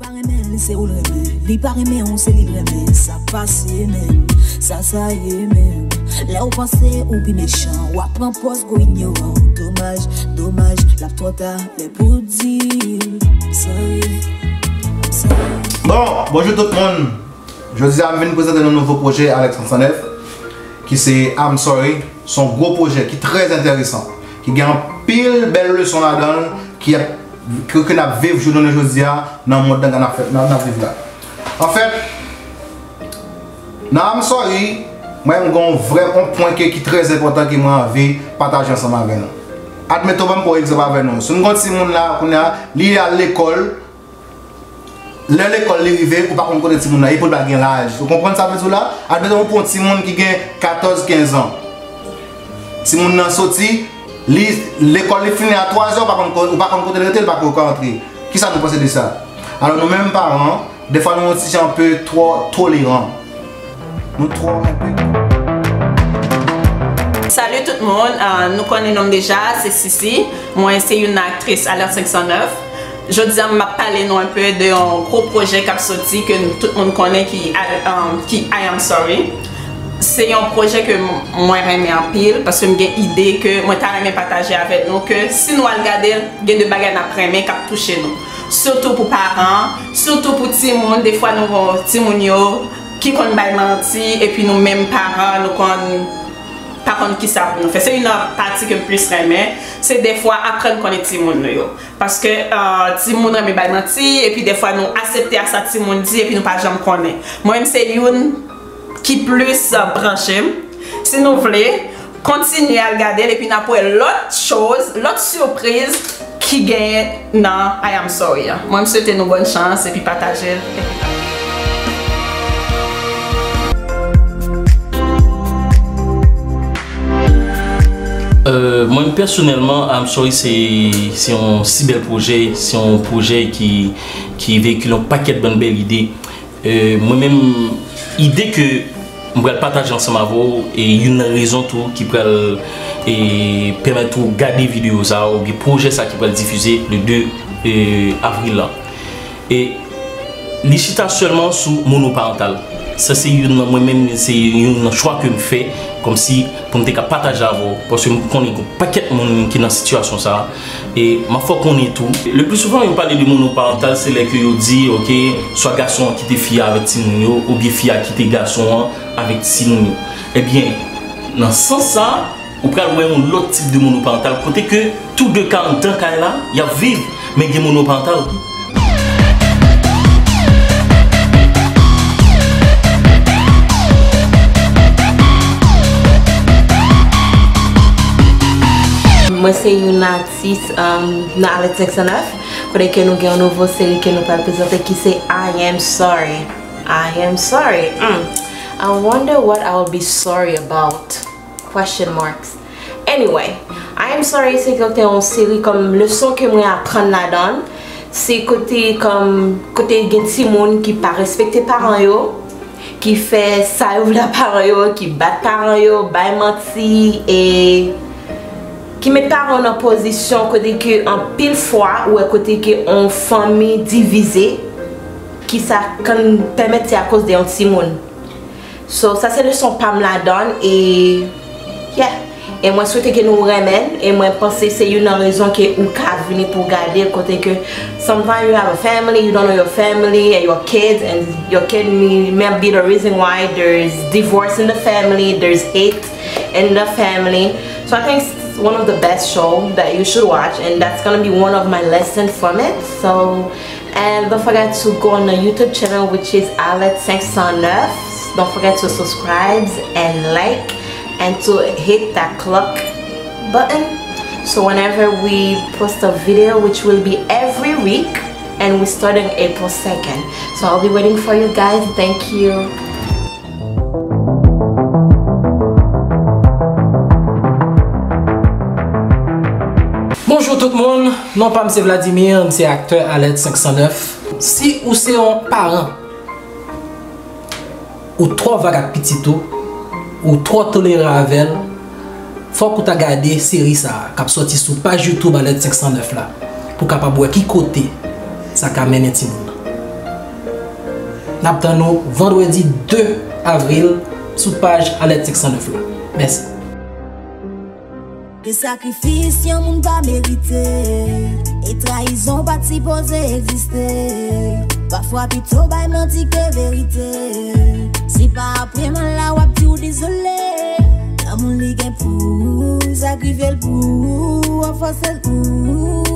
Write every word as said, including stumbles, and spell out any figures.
Pa renmen l, se ou l renmen. Li pa renmen w, se li l renmen. Sa k pase menm, sa sa ye menm. Lè w panse ou pi mechan, w ap pran pòz gwo inyoran. Domaj, domaj, l ap twò ta, lè pou di l. Sa ye, sa ye. Bon, bonjou tout moun. Jodi a, m vin prezante nou nouvo pwojè Alex Sansanèf, ki se I'm Sorry. Se yon gwo pwojè ki trè enteresan, ki gen anpil bèl leson ladan l, ki ap, ke, ke n ap viv jounen jodi a nan mond nan n ap fè, n ap, n ap viv la. Anfèt, nan I'm Sorry, mwen, m gen yon vrè, yon pwen ke, ki trè enpòtan ke mwen anvi pataje ansanm avè nou. Admeton, ban m pran yon egzanp avè nou. Si nou gen yon timoun la, kounye a, li al lekòl, lè lekòl li rive, ou pa konn kote timoun nan ye, pou l pa gen laj. Ou konprann sa m vle di w la? Admeton, ou pran yon timoun ki gen katòz, kenz an. Timoun nan soti, li, lekòl li fini a twazè, ou pa konn ko-, ou pa konn kote l rete, li pa ko-, ka antre. Kisa nou panse de sa? Alò, nou menm paran, defwa nou yon ti jan enpe twò toleran. Nou twò enpe. Salut tout moun, ah, nou konnen non m deja, se Sisi. Mwen se youn nan aktris Alerte senk san nèf. Jodi a, m ap pale nou enpe de yon gwo pwojè k ap soti ke nou tout moun konnen ki, ah, ki I Am Sorry. Se yon pwojè ke m-, mwen renmen anpil, paske m gen ide ke mwen ta renmen pataje avèk nou, ke si nou al gade l, gen de bagay n ap renmen k ap touche nou. Sitou pou paran, sitou pou timoun, defwa nou gen timoun yo ki konn bay manti, epi nou menm paran, nou konn pa konn kisa pou nou fè. Se youn nan pati ke m plis renmen, se defwa aprann konnen timoun nou yo. Paske, ah, timoun renmen bay manti, epi defwa nou aksepte a sa timoun di, epi nou pa janm konnen. Mwen menm se youn ki plis, ah, branche m. Si nou vle, kontinye al gade l, epi n ap wè lòt choz, lòt sipriz ki genyen nan I Am Sorry an. Mwen, m swete nou bòn chans, epi pataje l, epi pataje l. Euh, mwen pèsonèlman, I'm Sorry se, se yon si bèl pwojè, se yon pwojè ki, ki veyikile yon pakèt bann bèl ide. Euh, mwen menm, ide ke m pral pataje ansanm avè w, e youn nan rezon tou ki pral, e, pèmèt ou gade videyo sa a, oubyen pwojè sa a ki pral difize le de, e, avril la. E li chita sèlman sou monoparantal. Sa se youn nan, mwen menm, se youn nan chwa ke m fè, kòmsi pou m te ka pataje avè w, paske m konnen gen yon pakèt moun ki nan sitiyasyon sa a, e m ap fè w konnen tou. Le pli souvan, yo pale de monoparantal, se lè ke yo di, oke, swa gason an kite fi a avèk timoun yo, oubyen fi a kite gason an avèk timoun yo. Ebyen, nan sans sa a, ou pral wè yon lòt tip de monoparantal, kote ke tou de ka anndan kay la, y ap viv, men gen monoparantal. Mwen se youn atis, um, nan Alèt senk san nèf, kote ke nou gen yon nouvo seri ke nou pral prezante ki se I Am Sorry. I Am Sorry. Hmm. I wonder what I'll be sorry about. Question marks. Anyway, I Am Sorry se te yon seri kòm leson ke mwen aprann ladan l. Se kote kòm, kote gen timoun ki pa respekte paran yo, ki fè sa yo vle ak paran yo, ki bat paran yo, bay manti, e ki met paran yo nan pozisyon kote ke anpil fwa ou wè kote ke yon fanmi divize, ki sa konn pèmèt se akoz de yon timoun. So, sa se leson pa m ladan l, e, yeah. E mwen swete ke nou renmen l, e mwen panse se youn nan rezon ke ou ka vini pou w gade l, kote ke sometimes you have a family, you don't know your family and your kids, and your kid may, may be the reason why there's divorce in the family, there's hate in the family. So I think it's one of the best show that you should watch, and that's gonna be one of my lesson from it. So, and don't forget to go on the YouTube channel, which is Alèt senk san nèf. Don't forget to subscribe and like and to hit that clock button. So whenever we post a video, which will be every week, and we start on April second. So I'll be waiting for you guys. Thank you. Bonjou tout moun, non pa m se Vladimir, m se aktè Alèt senk san nèf. Si ou se yon paran, ou twò vag ak pitit ou, ou twò toleran avè l, fòk ou ta gade seri sa a k ap sòti sou paj YouTube Alèt senk san nèf la, pou w kapab wè ki kote sa ka mennen timoun nan. N ap tann nou vandredi de avril sou paj Alèt senk san nèf la. Mèsi. Gen sakrifis yon moun pa merite. E trayizon pa t sipoze egziste. Pafwa pito bay manti ke verite. Se pa apre mal la w ap di w dezole. Lanmou li gen pou ou, sakrifye l pou ou, ranfòse l pou ou.